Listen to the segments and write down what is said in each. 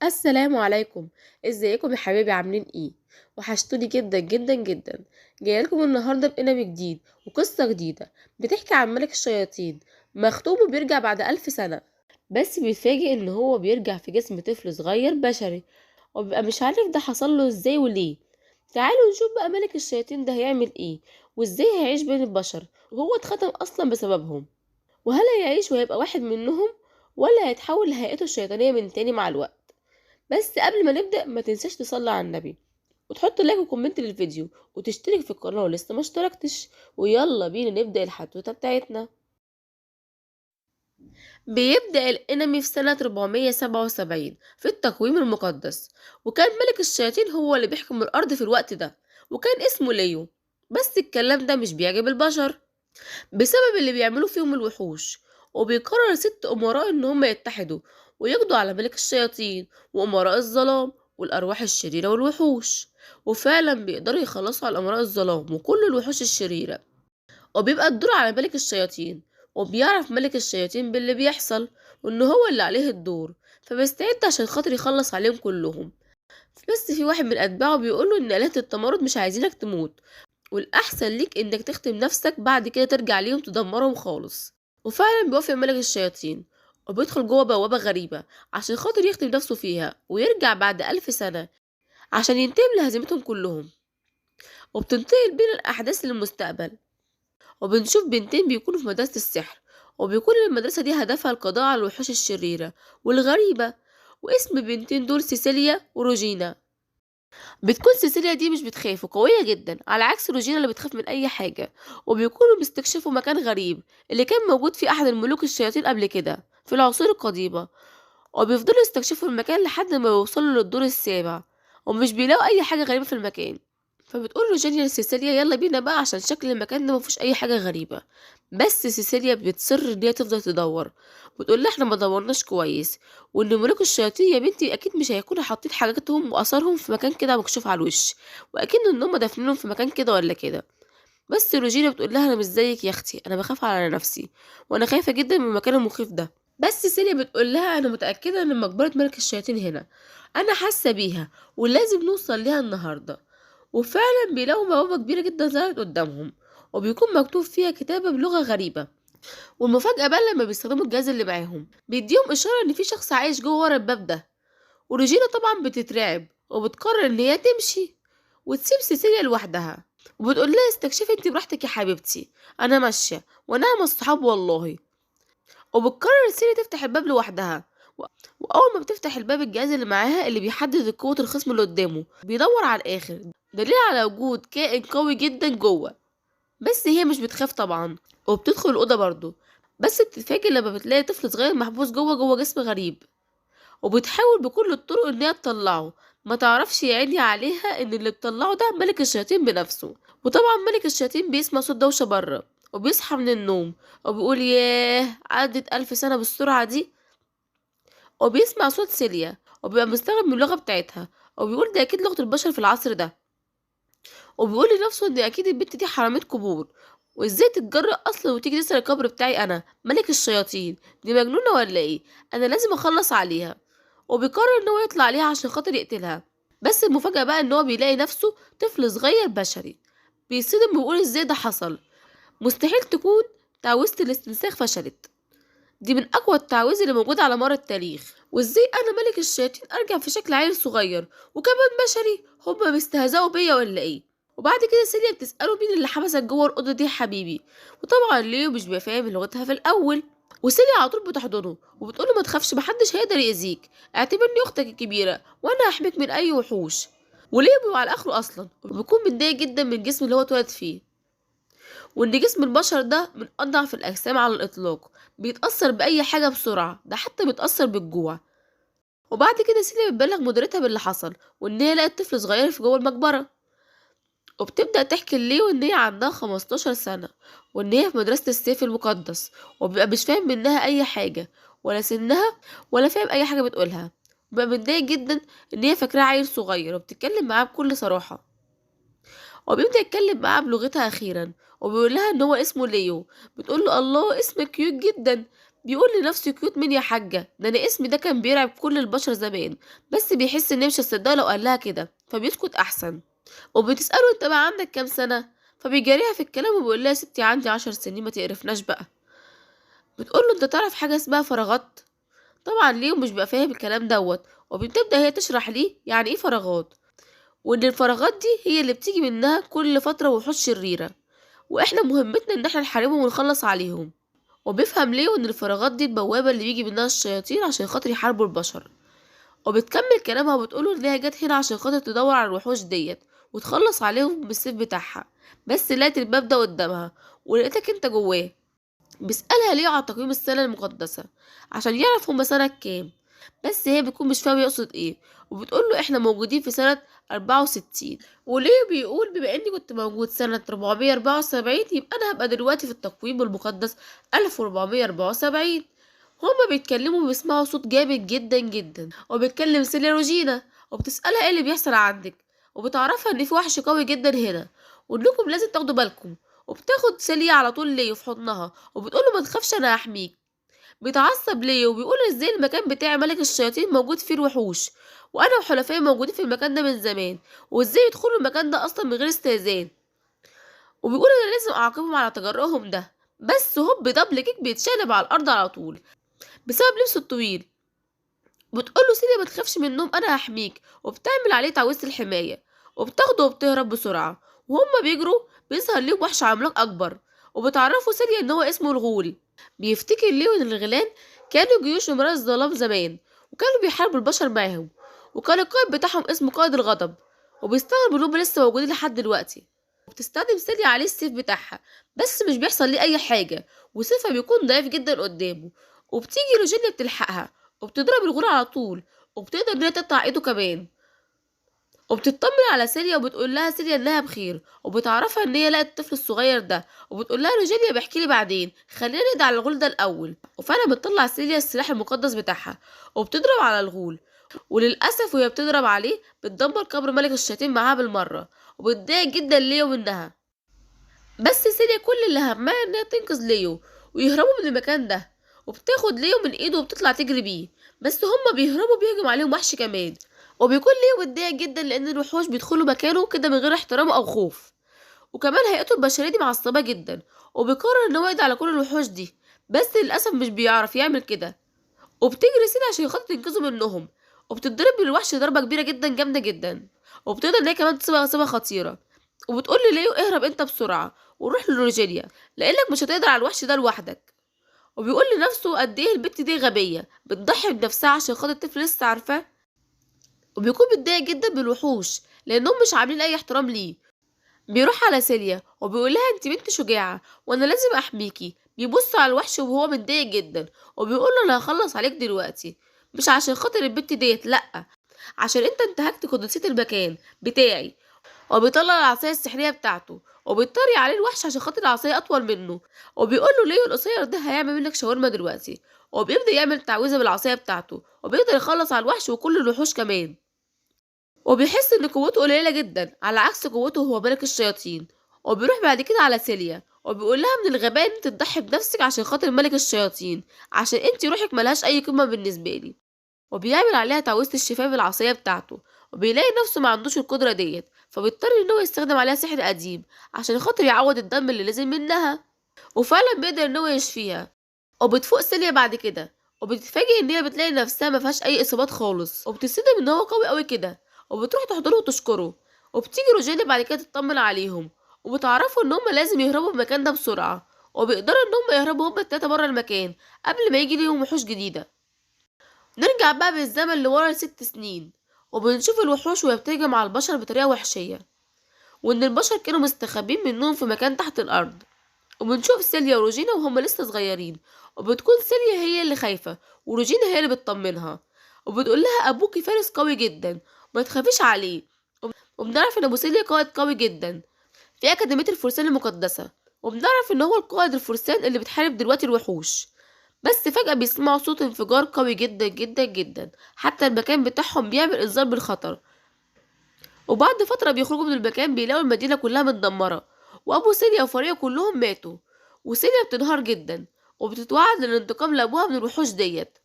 السلام عليكم، ازيكم يا حبايبي؟ عاملين ايه؟ وحشتوني جدا جدا جدا. جايه لكم النهارده بانمي جديد وقصة جديدة بتحكي عن ملك الشياطين مختوم وبيرجع بعد 1000 سنة، بس بيتفاجئ ان هو بيرجع في جسم طفل صغير بشري وبيبقى مش عارف ده حصل له ازاي وليه. تعالوا نشوف بقى ملك الشياطين ده هيعمل ايه وازاي هيعيش بين البشر وهو اتختم اصلا بسببهم، وهل هيعيش وهيبقى واحد منهم ولا هيتحول لهيئته الشيطانية من تاني مع الوقت. بس قبل ما نبدأ ما تنساش تصلي على النبي وتحط like و comment للفيديو وتشترك في القناة لو لسه ما اشتركتش، ويلا بينا نبدأ الحدوتة بتاعتنا. بيبدأ الانمي في سنة 477 في التقويم المقدس، وكان ملك الشياطين هو اللي بيحكم الأرض في الوقت ده، وكان اسمه ليو. بس الكلام ده مش بيعجب البشر بسبب اللي بيعملوه فيهم الوحوش، وبيقرر 6 أمراء إن هم يتحدوا ويقضوا على ملك الشياطين وأمراء الظلام والأرواح الشريرة والوحوش، وفعلا بيقدروا يخلصوا على أمراء الظلام وكل الوحوش الشريرة. وبيبقى الدور على ملك الشياطين، وبيعرف ملك الشياطين باللي بيحصل وإن هو اللي عليه الدور، فبيستعد عشان خاطر يخلص عليهم كلهم. بس في واحد من أتباعه بيقوله إن آلهة التمرد مش عايزينك تموت، والأحسن ليك إنك تختم نفسك بعد كده ترجع ليهم تدمرهم خالص. وفعلا بيوافق ملك الشياطين وبيدخل جوه بوابة غريبة عشان خاطر يختم نفسه فيها ويرجع بعد 1000 سنة عشان ينتقم لهزيمتهم كلهم. وبتنتقل بين الأحداث للمستقبل، وبنشوف بنتين بيكونوا في مدرسة السحر، وبيكون المدرسة دي هدفها القضاء على الوحوش الشريرة والغريبة، واسم بنتين دول سيسيليا وروجينا. بتكون سيسيليا دي مش بتخاف وقوية جدا على عكس روجينا اللي بتخاف من أي حاجة، وبيكونوا بيستكشفوا مكان غريب اللي كان موجود فيه أحد الملوك الشياطين قبل كده في العصور القديمة، وبيفضلوا يستكشفوا المكان لحد ما يوصلوا للدور السابع ومش بيلاقوا أي حاجة غريبة في المكان. فبتقول روجينا لسيسيليا يلا بينا بقى عشان شكل المكان ده مفيهوش أي حاجة غريبة، بس سيسيليا بتصر إن هي تفضل تدور وتقول لها إحنا ما دورناش كويس، وإن ملوك الشياطين يا بنتي أكيد مش هيكونوا حاطين حاجاتهم وآثارهم في مكان كده مكشوف على الوش، وأكيد إن هم دافنينهم في مكان كده ولا كده. بس روجينا بتقول لها أنا مش زيك يا أختي، أنا بخاف على نفسي وأنا خايفة جدا من المكان المخيف ده. بس سيسيليا بتقول لها أنا متأكدة إن مقبرة ملك الشياطين هنا، أنا حاسة بيها ولازم نوصل ليها النهاردة. وفعلا بيلاقوا بوابة كبيرة جدا ظهرت قدامهم وبيكون مكتوب فيها كتابة بلغة غريبة. والمفاجأة بقى لما بيستخدموا الجهاز اللي معاهم بيديهم إشارة إن في شخص عايش جوه ورا الباب ده، وروجينا طبعا بتترعب وبتقرر إن هي تمشي وتسيب سيسيليا لوحدها، وبتقول لها استكشفي انت براحتك يا حبيبتي، أنا ماشية ونعم الصحاب والله. وبتقرر سيسيليا تفتح الباب لوحدها، وأول ما بتفتح الباب الجهاز اللي معاها اللي بيحدد قوة الخصم اللي قدامه بيدور على الآخر، دليل على وجود كائن قوي جدا جوه. بس هي مش بتخاف طبعا وبتدخل الأوضة برضو، بس بتتفاجئ لما بتلاقي طفل صغير محبوس جوه جسم غريب، وبتحاول بكل الطرق ان هي تطلعه. ما تعرفش يا عيني عليها ان اللي بتطلعه ده ملك الشياطين بنفسه. وطبعا ملك الشياطين بيسمع صوت دوشة بره وبيصحى من النوم وبيقول ياه عدت 1000 سنة بالسرعة دي، وبيسمع صوت سيليا وبيبقى مستغرب من اللغة بتاعتها وبيقول ده اكيد لغة البشر في العصر ده، وبيقول لنفسه ان اكيد البنت دي حرامية قبور، وازاي تتجرأ اصلا وتيجي تسرق القبر بتاعي انا ملك الشياطين، دي مجنونة ولا ايه، انا لازم اخلص عليها. وبيقرر ان هو يطلع عليها عشان خاطر يقتلها. بس المفاجأة بقى ان هو بيلاقي نفسه طفل صغير بشري، بيصدم وبيقول ازاي ده حصل، مستحيل تكون تعويذة الاستنساخ فشلت، دي من اقوى التعويذ اللي موجودة على مر التاريخ، وازاي انا ملك الشياطين ارجع في شكل عيل صغير وكمان بشري، هما بيستهزئوا بيا ولا ايه؟ وبعد كده سيليا بتسأله مين اللي حبسك جوه الأوضة دي يا حبيبي، وطبعا ليو مش بيفهم لغتها في الأول، وسيليا على طول بتحضنه وبتقوله ما تخافش محدش هيقدر يأذيك، اعتبرني أختك الكبيرة وأنا هحميك من أي وحوش. وليو بيبقى على آخره أصلا وبيكون متضايق جدا من الجسم اللي هو اتولد فيه، وإن جسم البشر ده من أضعف الأجسام على الإطلاق، بيتأثر بأي حاجة بسرعة، ده حتى بيتأثر بالجوع. وبعد كده سيليا بتبلغ مديرتها باللي حصل وإن هي لقت طفل صغير في جوه المقبرة، وبتبدأ تحكي لليو إن هي عندها 15 سنة وإن هي في مدرسة السيف المقدس، وبيبقى مش فاهم منها أي حاجة ولا سنها ولا فاهم أي حاجة بتقولها، وبيبقى متضايق جدا إن هي فاكراه عيل صغير وبتتكلم معاه بكل صراحة. وبيبدأ يتكلم معاها بلغتها أخيرا وبيقول لها إن هو اسمه ليو، بتقول له الله اسمك cute جدا، بيقول لنفسه cute مين يا حاجة، ده انا اسمي ده كان بيرعب كل البشر زمان، بس بيحس ان مش هتصدقه لو قال لها كده فبيسكت احسن. وبتسأله انت بقى عندك كام سنة، فبيجاريها في الكلام وبيقول لها ستي عندي 10 سنين، ما تقرفناش بقى. بتقول له انت تعرف حاجة اسمها فراغات؟ طبعا ليه مش بيبقى فاهم الكلام دوت، وبتبدأ هي تشرح ليه يعني ايه فراغات، وان الفراغات دي هي اللي بتيجي منها كل فترة وحوش شريرة، واحنا مهمتنا ان احنا نحاربهم ونخلص عليهم. وبيفهم ليه ان الفراغات دي البوابة اللي بيجي منها الشياطين عشان خاطر يحاربوا البشر. وبتكمل كلامها وبتقوله ان هي جت هنا عشان خاطر تدور على الوحوش ديت وتخلص عليهم بالسيف بتاعها، بس لقت الباب ده قدامها ولقيتك انت جواه. بيسألها ليه على تقويم السنة المقدسة عشان يعرف هما سنة كام، بس هي بتكون مش فاهمة يقصد ايه، وبتقول له احنا موجودين في سنة 64. وليه بيقول بما اني كنت موجود سنة 474 يبقى انا هبقى دلوقتي في التقويم المقدس 1474. هما بيتكلموا وبيسمعوا صوت جامد جدا جدا، وبيتكلم سيليا روجينا وبتسألها ايه اللي بيحصل عندك، وبتعرفها ان في وحش قوي جدا هنا وانكم لازم تاخدوا بالكم. وبتاخد سيليا على طول ليو في حضنها وبتقوله ما تخافش انا هحميك. بيتعصب ليو وبيقول ازاي المكان بتاع ملك الشياطين موجود فيه الوحوش، وانا وحلفائي موجودين في المكان ده من زمان، وازاي يدخلوا المكان ده اصلا من غير استئذان، وبيقول انا لازم اعاقبهم على تجرؤهم ده. بس هوب double kick بيتشقلب على الارض على طول بسبب لبسه الطويل. بتقول له سيليا ما تخافش منهم انا هحميك، وبتعمل عليه تعويذه الحمايه وبتاخده وبتهرب بسرعه. وهم بيجروا بيظهر ليهم وحش عملاق اكبر، وبتعرفوا سيليا ان هو اسمه الغول. بيفتكر ليو ان الغيلان كانوا جيوش امراء الظلام زمان، وكانوا بيحاربوا البشر معاهم، وكان القائد بتاعهم اسمه قائد الغضب، وبيستغرب ان هم لسه موجودين لحد دلوقتي. وبتستخدم سيليا عليه السيف بتاعها بس مش بيحصل ليه اي حاجه، وسيفها بيكون ضعيف جدا قدامه. وبتيجي روجينا بتلحقها وبتضرب الغول على طول، وبتقدر ان هي تقطع ايده كمان. وبتطمن على سيليا وبتقول لها سيليا انها بخير، وبتعرفها ان هي لقت الطفل الصغير ده، وبتقول لها روجينا بحكي لي بعدين، خلينا نقضي على الغول ده الاول. وفعلا بتطلع سيليا السلاح المقدس بتاعها وبتضرب على الغول، وللاسف وهي بتضرب عليه بتدمر قبر ملك الشياطين معاها بالمره، وبتضايق جدا ليو منها. بس سيليا كل اللي همها انها تنقذ ليو ويهربوا من المكان ده، وبتاخد ليو من ايده وبتطلع تجري بيه، بس هما بيهربوا بيهجم عليهم وحش كمان. وبيكون ليو متضايق جدا لان الوحوش بيدخلوا مكانه كده من غير احترام او خوف، وكمان هيئته البشريه دي معصبه جدا، وبيقرر ان هو يقضي على كل الوحوش دي، بس للاسف مش بيعرف يعمل كده. وبتجري سيليا عشان خاطر تنقذه منهم، وبتتضرب من الوحش ضربه كبيره جدا جامده جدا، وبتقدر ان هي كمان تصيبها اصابه خطيره. وبتقول لليو اهرب انت بسرعه وروح لروجينيا لانك مش هتقدر على الوحش ده لوحدك. وبيقول لنفسه قد ايه البت دي غبيه بتضحي بنفسها عشان خاطر طفل لسه عارفاه. وبيكون متضايق جدا بالوحوش لانهم مش عاملين اي احترام ليه. بيروح على سيليا وبيقول لها انت بنت شجاعه وانا لازم احميكي. بيبص على الوحش وهو متضايق جدا وبيقول له انا هخلص عليك دلوقتي، مش عشان خاطر البنت ديت، لا عشان انت انتهكت قدسيه المكان بتاعي. وبيطلع العصايه السحريه بتاعته وبيتريق عليه الوحش عشان خاطر العصايه اطول منه، وبيقول له ليه القصير ده هيعمل منك شاورما دلوقتي. وبيبدا يعمل تعويذه بالعصايه بتاعته وبيقدر يخلص على الوحش وكل الوحوش كمان. وبيحس ان قوته قليله جدا على عكس قوته هو ملك الشياطين. وبيروح بعد كده على سيليا وبيقول لها من الغباء ان انت تضحي بنفسك عشان خاطر ملك الشياطين، عشان انت روحك ملهاش اي قيمه بالنسبه لي. وبيعمل عليها تعويذه الشفاء بالعصايه بتاعته، وبيلاقي نفسه ما عندوش القدره ديت، فبيضطر ان هو يستخدم عليها سحر قديم عشان خاطر يعوض الدم اللي نزل منها، وفعلا بيقدر ان هو يشفيها. وبتفوق سيليا بعد كده وبتتفاجئ ان هي بتلاقي نفسها ما فيهاش اي اصابات خالص، وبتصدم ان هو قوي قوي كده، وبتروح تحضنه وتشكره. وبتيجي روجينا بعد كده تطمن عليهم وبتعرفوا ان هم لازم يهربوا من المكان ده بسرعه، وبيقدروا ان هم يهربوا هم التلاته بره المكان قبل ما يجي ليهم وحوش جديده. نرجع بقى بالزمن لورا ل6 سنين، وبنشوف الوحوش وهي بتهجم على البشر بطريقه وحشيه، وان البشر كانوا مستخبين منهم في مكان تحت الارض. وبنشوف سيليا وروجينا وهم لسه صغيرين، وبتكون سيليا هي اللي خايفه وروجينا هي اللي بتطمنها وبتقول لها ابوكي فارس قوي جدا ما تخافيش عليه. وبنعرف ان ابو سيليا قائد قوي جدا في اكاديميه الفرسان المقدسه، وبنعرف ان هو القائد الفرسان اللي بتحارب دلوقتي الوحوش. بس فجأة بيسمعوا صوت انفجار قوي جدا جدا جدا، حتى المكان بتاعهم بيعمل انذار بالخطر. وبعد فترة بيخرجوا من المكان بيلاقوا المدينة كلها متدمرة، وابو سيليا وفريقه كلهم ماتوا، وسيليا بتنهار جدا. وبتتوعد للانتقام لأبوها من الوحوش ديت.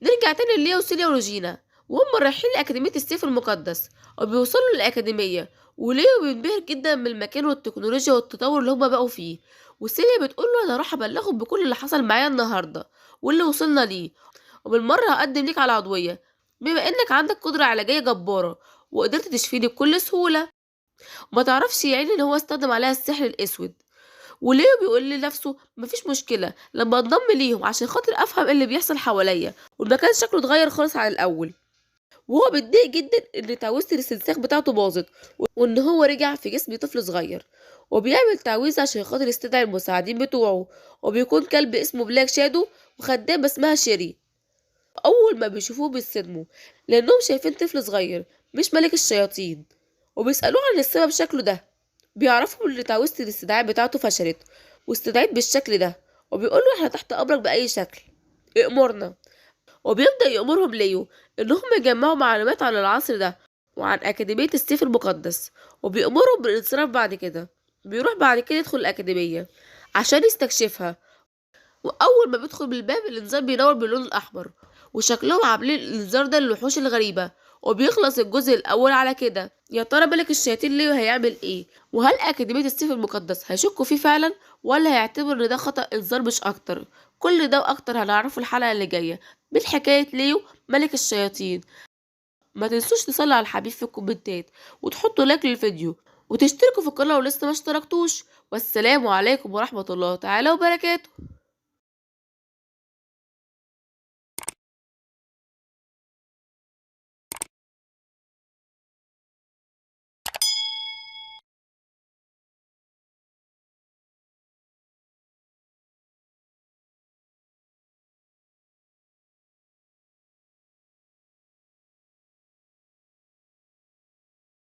نرجع تاني لليو وسيليا وروجينا وهم رايحين لأكاديمية السيف المقدس، وبيوصلوا للأكاديمية وليو بينبهر جدا من المكان والتكنولوجيا والتطور اللي هما بقوا فيه. وسيليا بتقول له أنا هروح أبلغهم بكل اللي حصل معايا النهاردة واللي وصلنا ليه، وبالمرة هقدم ليك على عضوية بما إنك عندك قدرة علاجية جبارة وقدرت تشفيني بكل سهولة. وما تعرفش يا عيني إن هو استخدم عليها السحر الأسود. وليو بيقول لنفسه مفيش مشكلة لما انضم ليهم عشان خاطر أفهم اللي بيحصل حواليا، والمكان شكله اتغير خالص عن الأول. وهو بيتضايق جدا إن تعويذة الاستنساخ بتاعته باظت وإن هو رجع في جسم طفل صغير، وبيعمل تعويذة عشان خاطر يستدعي المساعدين بتوعه، وبيكون كلب اسمه بلاك شادو وخدامة اسمها شيري. أول ما بيشوفوه بيتصدموا لأنهم شايفين طفل صغير مش ملك الشياطين، وبيسألوه عن السبب شكله ده. بيعرفوا إن تعويذة الاستدعاء بتاعته فشلت واستدعيت بالشكل ده، وبيقولوا إحنا تحت أمرك بأي شكل، ائمرنا. وبيبدأ يأمرهم ليو إنهم يجمعوا معلومات عن العصر ده وعن أكاديمية السيف المقدس، وبيأمرهم بالانصراف بعد كده. بيروح بعد كده يدخل الأكاديمية عشان يستكشفها، وأول ما بيدخل بالباب الإنذار بينور باللون الأحمر، وشكلهم عاملين الإنذار ده للوحوش الغريبة. وبيخلص الجزء الأول على كده. يا ترى ملك الشياطين ليو هيعمل إيه؟ وهل أكاديمية السيف المقدس هيشكوا فيه فعلا ولا هيعتبر إن ده خطأ إنذار مش أكتر؟ كل ده وأكتر هنعرفه الحلقة اللي جاية من حكاية ليو ملك الشياطين. ما تنسوش تصلوا على الحبيب في الكومنتات وتحطوا like للفيديو وتشتركوا في القناة لو لسه ما اشتركتوش. والسلام عليكم ورحمة الله تعالى وبركاته.